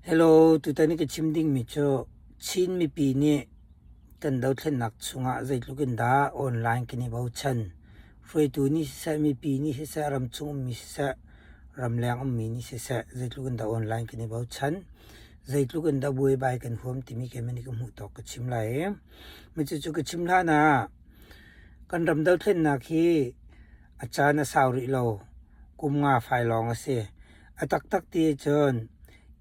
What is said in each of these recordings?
Hello, tutan i ka chim dingmi cu Chin mipi nih kan dothlennak chungah zeitluk in dah online kan i bochan. Hruaitu nih siseh, mipi nih siseh, ramchung ummi siseh, ramleng ummi nih siseh, zeitluk in dah online kan i bochan. Zeitluk in dah buaibai kan huam timi keimah nih ka hmuh tawk ka chim lai. Cucu ka chim hlan ah kan ram dothlennak hi a caan a sau rih lo. Kum nga fai lawng a si. A taktak ti ahcun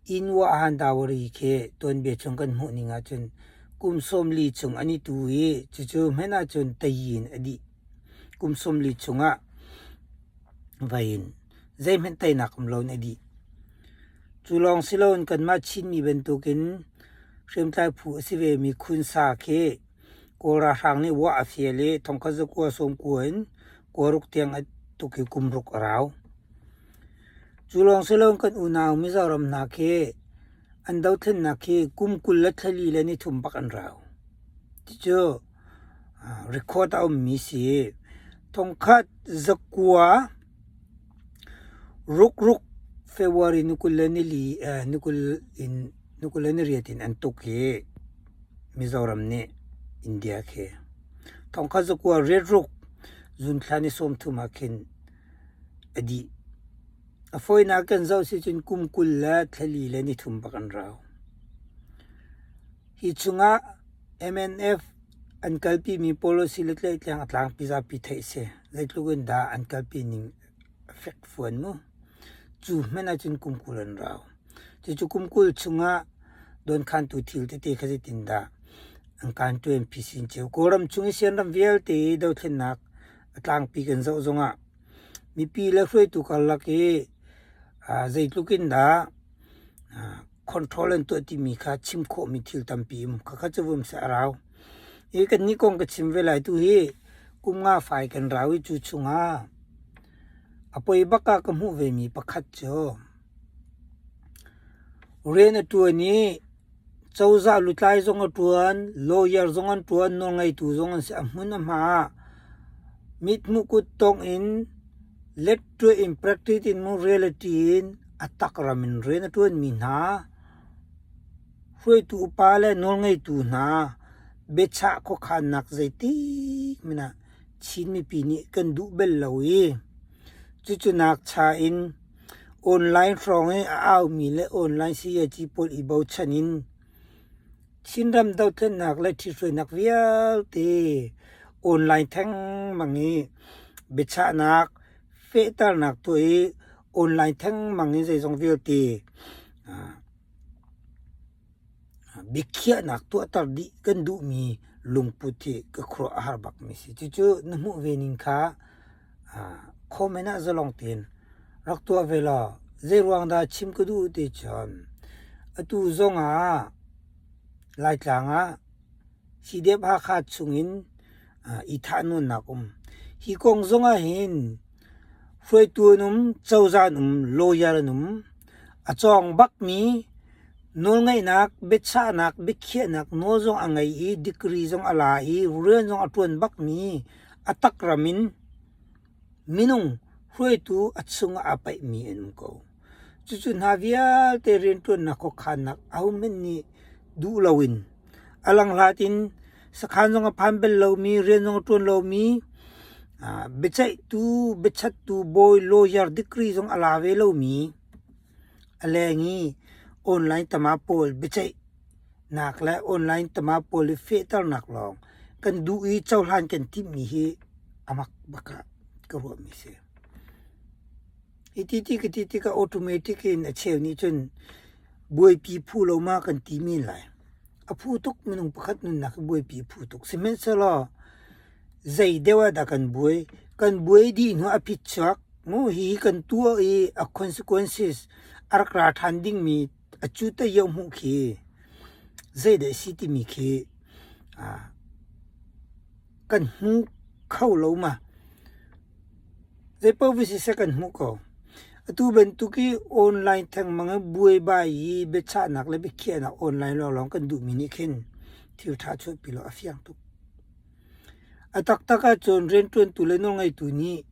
Inwa Handawari khi tuanbia chung kan hmuh ning ahcun kum 40 chung an i tu i cucu hmenh ahcun tayi in a dih. Kum 40 chungah vai in zeihmanh teinak um loin a dih. Cu lawng si loin kanmah Chinmi bantukin hriamtlai phu a si vemi Khunsa khi Kawl ralhrang nih wah a fial i thongkhat zakua sawmkua in kuaruk tiang a tuk i kum ruk a rau. Cu lawng si loin kan unau Mizoram hna khi an dothlennak khi kum 20 le thlali le nithum bak an rau. Cucu record a ummi si. Thongkhat zakua rukruk February ni 20 le nili ni 20 in ni 20 le niriat in an tuk i Mizoram nih India khi thongkhat zakua riatruk zunthla ni 30 ah khin a dih. A fawinak kan zoh si cun kum 20 le thlali le nithum bak an rau. Hi chungah MNF an kalpimi policy le tlaihtleng a tlangpi zapi theih a si. Zeitluk in dah an kalpi ning a fekfuan mu. Cu hmanh ahcun kum 20 an rau. Cucu kum 20 chungah dawnkhantu thil tete kha zeitindah an kan ṭuan phisin cio. Kawlram chung i sianram vialte i dothlennak a tlangpi kan zoh zongah mipi le hruaitu karlak i zeitluk in dah control an tuah timi kha chim khawhmi thil tampi um. Khakha cu vum seh a rau. Hi kannih kong ka chim ve lai tu hi kum nga fai kan rau i cu chungah a poi bak ah ka hmuh vemi pakhat cu rian a ṭuan i cozah lutlai zong a ṭuan, lawyer zong an ṭuan, nawlngeitu zong an si. A hmun a hma ah mithmuh kuttongh in lettuah in practice in mu reality in a tak ram in rian a ṭuanmi hna hruaitu upa le nawlngeitu hna biachah khuakhannak zeitik hmanh ah Chin mipi nih kan duh bal lo i cucu nakcha in Online hrawng i a aumi le online sayaci pawl i bochan in Chinram dothlennak le ṭhithruainak vialte online thengmang i biachahnak fehternak tuah i online thengmang in zeizong vialte Biakhiahnak tuahter dih kan duhmi lungput hi ka khuaruah a har bakmi a si. Cucu na hmuh ve ning kha comment ah zalong tein rak tuah ve law zeiruang dah chim ka duh ti cun atu zong ah Laitlang ah CDF Hakha chungin i thahnawnnak um. Hi kong zong ah hin hruaitu an um, cozah an um, lawyer an um. A cawng bakmi nawlngeihnak, biachahnak, biakhiahnak nawl zong a ngei i degree zong a la i rian zong a ṭuan bakmi a tak ram in minung hruaitu a chungah aa paihmi an um ko. Cucu hna vialte rianṭuannak khuakhannak ahohmanh nih duh loin a langhlat in sakhan zong a phan bal lomi, rian zong a ṭuan lomi, biaceihtu, biachattu bawi, lawyer degree zong a la ve lomi a leng i online tama pawl biaceihnak le online tama pawl i fehternak lawng kan duh i cohlan kan timhmi hi a mak bak ah ka ruahmi a si. Hiti ti ka ti tikah automatic in a cheu nih cun buaipi phu lo ma kan ti men lai. A phu tuk minung pakhat nunnak hi buaipi a phu tuk. Sihmanhsehlaw zei deuh ah dah kan buai? Kan buai dih hnu a phichuak mu hihi kan tuah i a consequences a rak ra ṭhan dingmi a cu te yoh hmuh khi zeidah a si timi khi kan hmu kho lo ma. Zeipaoh siseh kan hmuh ko. Atu bantuk i online thengmang i buaibai i biachahnak le biakhiahnak online lawnglawng kan duhmi nih khin thil ṭha chuahpi lo a fiang tuk. A taktak ahcun rianṭuantu le nawlngeitu nih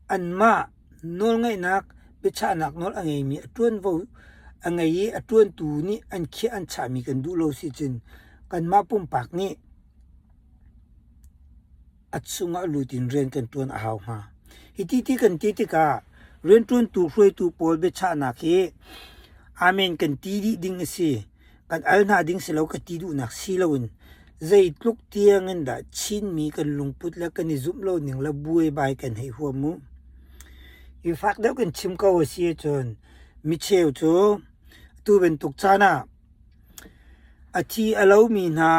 anmah nawlngeihnak, biachahnak nawl a ngeimi a ṭuanvo a ngei i a ṭuantu nih an khiah an chahmi kan duh lo si cun kanmah pumpak nih a chungah lut in rian kan ṭuan a hau hnga. Hiti ti kan ti tikah rianṭuantu hruaitu pawl biachahnak hi amen kan ti dih ding a si. Kan al hna ding si lo ka ti duhnak si loin zeitluk tiang in dah Chinmi kan lungput le kan i zumh lo ning le buaibai kan hei huam mu. Hi fak deuh kan chim ko a si ahcun micheu cu atu bantuk caan ah a thi a lomi hna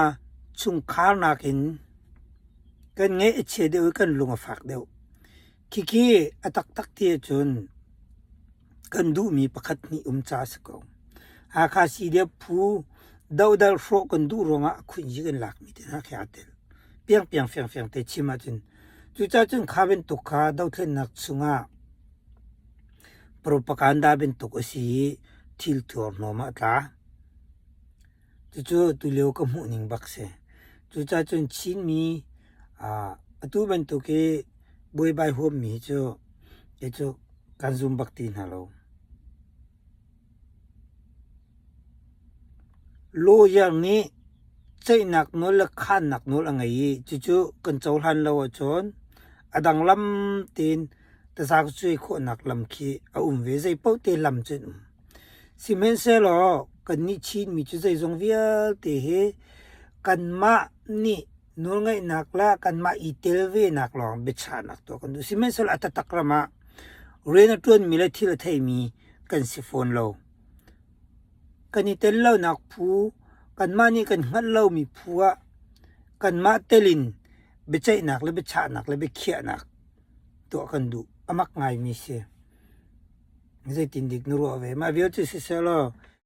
chungkhar nakin kan ngaih a chia deuh i kan lung a fak deuh. Khikhi a taktak ti ahcun kan duhmi pakhat hnih um ca a si ko. Hakha CDF phu dodal hrawh kan duh ruangah a khunyi kan lakmi te hna khi aa tel. Piangpiang fiangfiang te chim ahcun cucaah cun kha bantuk kha dothlennak chungah propaganda bantuk a si i thil thurhnawm ah a tla. Cucu tulio ka hmuhning bak si. Cucaah cun Chinmi atu bantuk i buaibai huammi hi cu kei cu kan zum bak ti hna lo. Lawyer nih ceihnak nawl le khaannak nawl a ngei i cucu kan cohlan lo ahcun a dang lam tein tazacuai khawhnak lam khi a um ve. Zeipaoh te lam cu an um. Sihmanhsehlaw kannih Chinmi cu zeizong vialte hi kanmah nih nawlngeihnak le kanmah i tel venak lawng biachahnak tuah kan duh. Sihmanhsehlaw a taktak ram ah rian a ṭuanmi le thil a theimi kan si fawn lo. Kan i tel lonak phu, kanmah nih kan hngalh lomi phu ah kanmah tel in biaceihnak le biachahnak le biakhiahnak tuah kan duh. A mak ngaimi si. Zeitindik na ruah ve? Mah vial cu siseh law.